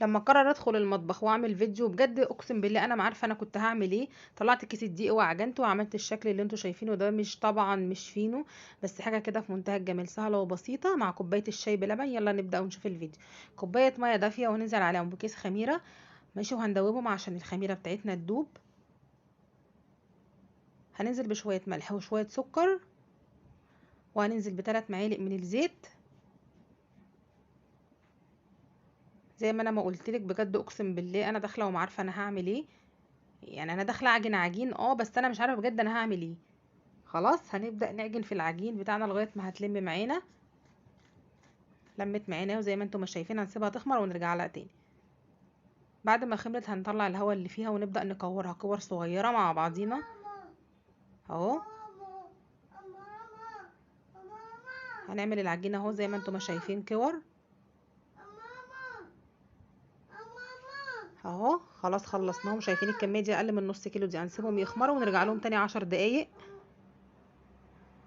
لما قرر ادخل المطبخ واعمل فيديو بجد اقسم بالله انا ما عارفه انا كنت هعمل ايه. طلعت كيس الدقيق وعجنته وعملت الشكل اللي انتوا شايفينه ده، مش طبعا مش فينو، بس حاجة كده في منتهى الجمال، سهلة وبسيطة، مع كوباية الشاي بلبن. يلا نبدا ونشوف الفيديو. كوباية مية دافيه وننزل عليهم بكيس خميره، ماشي، وهندوبهم عشان الخميره بتاعتنا تدوب. هننزل بشوية ملح وشوية سكر، وهننزل ب3 معالق من الزيت. زي ما انا ما قلتلك بجد اقسم بالله انا داخله وما عارفه انا هعمل ايه، يعني انا داخله اعجن عجين بس انا مش عارفه بجد انا هعمل ايه. خلاص هنبدا نعجن في العجين بتاعنا لغاية ما هتلم معانا. لمت معانا وزي ما انتم ما شايفين هنسيبها تخمر ونرجع لها تاني. بعد ما خمرت هنطلع الهواء اللي فيها ونبدا نكورها كور صغيرة مع بعضينا اهو. هنعمل العجينة اهو زي ما انتم ما شايفين كور اهو. خلاص خلصناهم، شايفين الكمية دي اقل من نص كيلو دي، هنسيبهم يخمروا ونرجع لهم تاني 10 دقايق.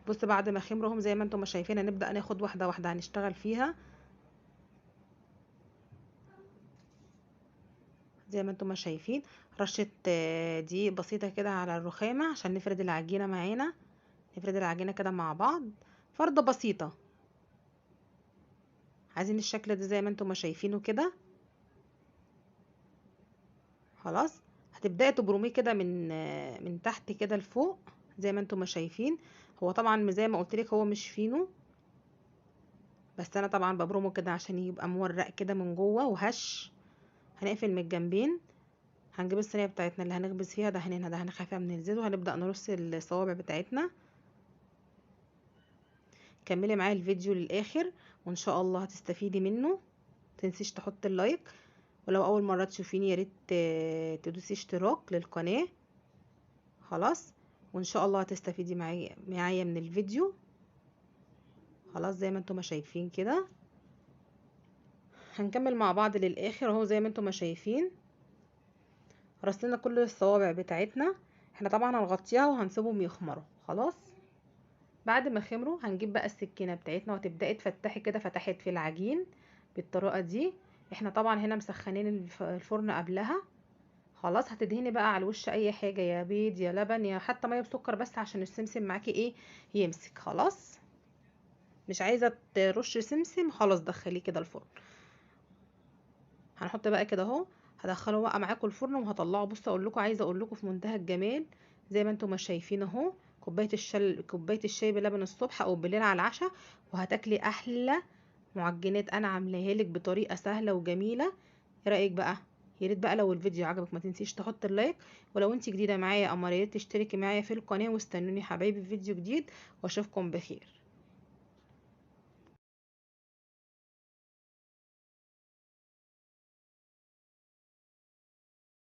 بص بعد ما خمرهم زي ما انتم ما شايفين هنبدا ناخد واحدة واحدة هنشتغل فيها زي ما انتم ما شايفين. رشه دقيق بسيطة كده على الرخامه عشان نفرد العجينة معانا، نفرد العجينة كده مع بعض فرده بسيطة. عايزين الشكل ده زي ما انتم ما شايفينه كده. خلاص هتبداي تبرميه كده من تحت كده لفوق زي ما انتم ما شايفين. هو طبعا زي ما قلت لك هو مش فينو، بس انا طبعا ببرمه كده عشان يبقى مورق كده من جوه وهش. هنقفل من الجنبين، هنجيب الصينية بتاعتنا اللي هنخبز فيها، دهنينها دهنه خفيفة من الزيت، وهنبدا نرص الصوابع بتاعتنا. كملي معايا الفيديو للاخر وان شاء الله هتستفيدي منه. متنسيش تحطي ال like، ولو اول مرة تشوفيني يا ريت تدوسي اشتراك للقناة. خلاص وان شاء الله هتستفيدي معايا من الفيديو. خلاص زي ما انتم ما شايفين كده هنكمل مع بعض للاخر اهو. زي ما انتم ما شايفين رصينا كل الصوابع بتاعتنا، احنا طبعا هنغطيها وهنسيبهم يخمروا. خلاص بعد ما خمروا هنجيب بقى السكينة بتاعتنا وتبداي تفتحي كده فتحت في العجين بالطريقة دي. احنا طبعا هنا مسخنين الفرن قبلها. خلاص هتدهني بقى على الوش اي حاجة، يا بيض يا لبن يا حتى مية بسكر، بس عشان السمسم معاكي ايه يمسك. خلاص مش عايزه ترش سمسم، خلاص دخليه كده الفرن. هنحط بقى كده اهو، هدخله بقى معاكم الفرن وهطلعه. بصوا اقول لكم، عايزه اقول لكم في منتهى الجمال زي ما انتم ما شايفين اهو. كوباية الشاي بلبن الصبح او بالليل على العشاء، وهتاكلي احلى معجنات انا عاملاها لك بطريقة سهلة وجميلة. ايه رايك بقى؟ يا ريت بقى لو الفيديو عجبك ما تنسيش تحط ال like، ولو انت جديدة معايا يا قمر يا ريت تشتركي معايا في القناة، واستنوني حبايبي في فيديو جديد، واشوفكم بخير.